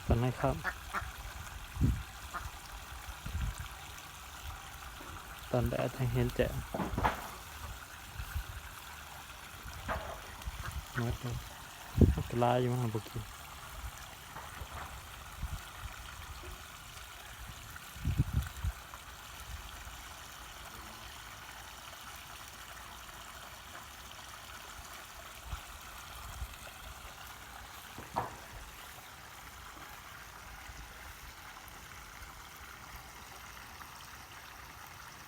ຕອນໃນຄ່ຳ ຕອນແດດແຮງເຫັນແຈ້ງ ໝົດແລ້ວ ມັນກໍຫຼາຍຢູ່ ມັນບໍ່ກິນ.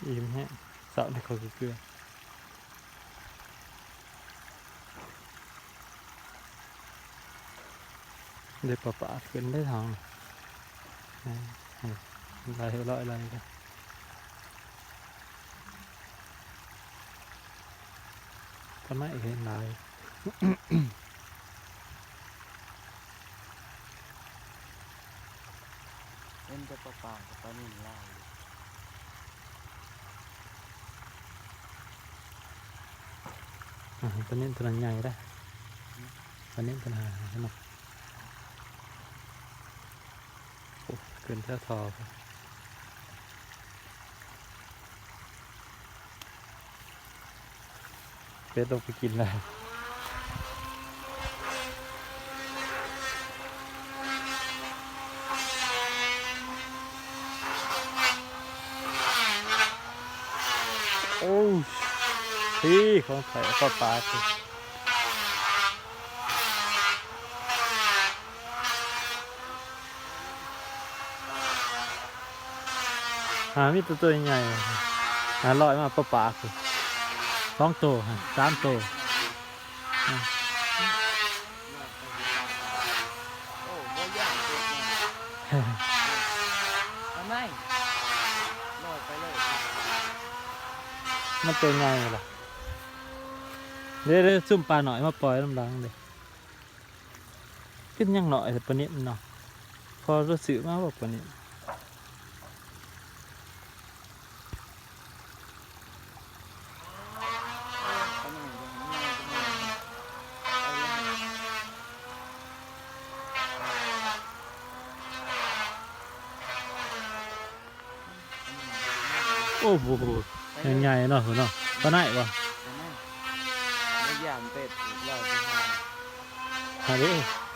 ອີ່ມແຮງ ເຊົ້ານີ້ເຂົາເກືອ ໄດ້ປາປາຂຶ້ນໄດ້ທາງ ໄລ່ລອຍໄລ່ ປາໄມ້ເຫັນຫຼາຍ ເຫັນແຕ່ປາປາກັບປານິນຫຼາຍຢູ່ ອ່າ ປານິນຕົວນັ້ນໃຫຍ່ເດ້ ປານິນຕົວນັ້ນເຫັນບໍ່? ໂອ້ ຂຶ້ນແຖວທໍ່ ເປັດລົງໄປກິນແລ້ວ ໂອ້ ພີ້ ຂອງແທ້ ປາປາ ຫາ ມີແຕ່ຕົວໃຫຍ່ ຫາລອຍມາປະປາກ ສອງໂຕ ສາມໂຕ ໂອ້ ບໍ່ຢ້ານຕົວໃຫຍ່ ທຳໄມ ລອຍໄປເລີຍ ມັນຕົວໃຫຍ່ລະ ເດ້ໆ ຊຸມປານ້ອຍມາປ່ອຍນຳຫຼັງເດ້. ຄືຍັງນ້ອຍແທ້ປານິນເນາະ ພໍລາວຊື້ມາບໍ່ປານິນ ໂອ້ໂຫ ໃຫຍ່ເນາະ ເນາະ ປາໄນບໍ່ ປາໄນ ບໍ່ຢ້ານເປັດອີກແລ້ວ ຫາເດ້.